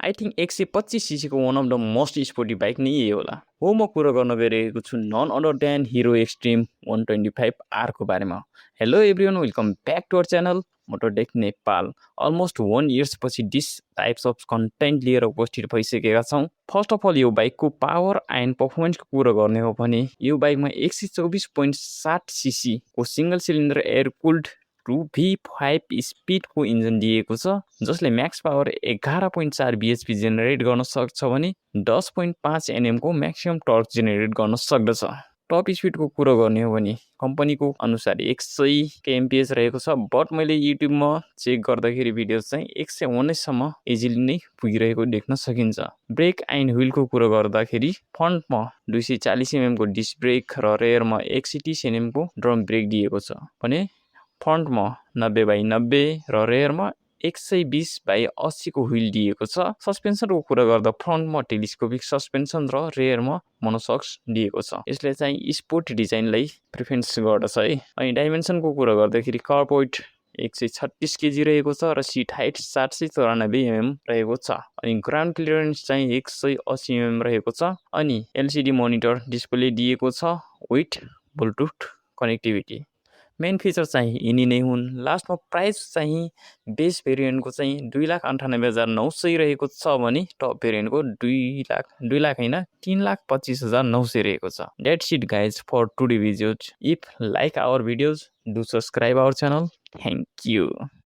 I think 125 CC को one of the most sporty bike नै यही होला हो। म कुरा गर्न गइरहेको छु none other than Hero Xtreme 125R को बारेमा। Hello everyone, welcome back to our channel Motordeck Nepal. Almost 1 years पछि दिस टाइप्स अफ कन्टेन्ट लिएर उपस्थित भइसकेका छौँ। फर्स्ट अफ अल यो बाइकको पावर एन्ड पर्फर्मेन्सको कुरा गर्ने हो भने यो बाइकमा 124.7 सीसी को single cylinder air cooled 2V5 स्पिडको इन्जिन दिएको छ, जसले म्याक्स पावर 11.4 बिएचपी जेनेरेट गर्न सक्छ भने 10.5 एनएम को म्याक्सिमम टर्क जेनेरेट गर्न सक्दछ। टप स्पिडको कुरा गर्ने हो भने कम्पनीको अनुसार 100 kmph रहेको छ, बट मैले युट्युबमा चेक गर्दाखेरि भिडियो चाहिँ 119 सम्म इजिली नै पुगिरहेको देख्न सकिन्छ। ब्रेक एन्ड व्हीलको कुरा गर्दाखेरि फ्रन्टमा 240 mm को डिस्क ब्रेक र रेयरमा 160 mm को ड्रम ब्रेक दिएको छ भने फ्रन्टमा 90/90 र रेयरमा 120/80 को व्हील दिएको छ। सस्पेन्सनको कुरा गर्दा फ्रन्टमा टेलिस्कोपिक सस्पेन्सन र रेयरमा मोनोसक्स दिएको छ। यसले चाहिँ स्पोर्ट डिजाइनलाई प्रिफरेन्स गर्दछ है। अनि डाइमेन्सनको कुरा गर्दाखेरि कर्ब वेट 136 केजी रहेको छ र सिट हाइट 794 mm रहेको छ। अनि ग्राउन्ड क्लियरेन्स चाहिँ 180 mm रहेको छ। अनि एलसिडी मोनिटर डिस्प्ले दिएको छ with Bluetooth connectivity. Main feature चाहिँ यिनी नै हुन्। लास्टमा प्राइस चाहिँ बेस भेरिएन्टको चाहिँ 2,98,900 रहेको छ भने टप भेरिएन्टको 2 लाख होइन 3,25,900 रहेको छ। That's it guys for today videos. If like our videos do subscribe our channel. Thank you.